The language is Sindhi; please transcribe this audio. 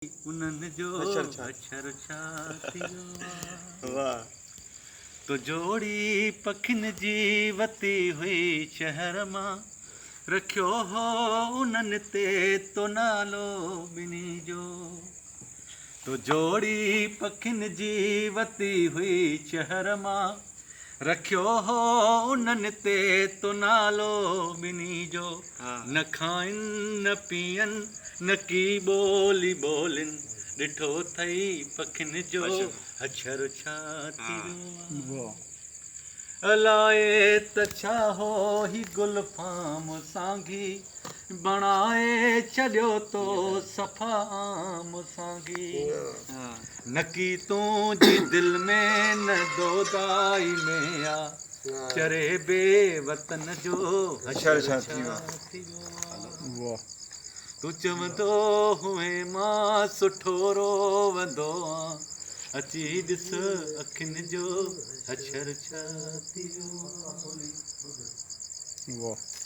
انهن جو حشر ڇا حشر ڇا ٿيو آ. واهه. تو جوڙي پکين جي وتي هئي شهر مان، رکيو هو انهن تي تو نالو ٻنهي جو. تو جوڙي پکين جي وتي هئي شهر مان، رکيو هو انهن تي تو نالو ٻنهي جو. نه کائن نه پيئن نه ڪي ٻولي ٻولين، ڏٺو اٿئي پکين جو حشر ڇا ٿي ويو آ. الائي ته ڇا هو هي گلفام سانگي، بڻائي ڇڏيو تو صفا عام سانگي. نڪي تنهنجي دل ۾ نه دودائي ۾ آ، چري بي وطن جو حشر ڇا ٿي ويو آ. تون چوندو هئين مان سٺو روئندو آن، اچي ڏس اکين جو حشر ڇا ٿي ويو آ. واهه.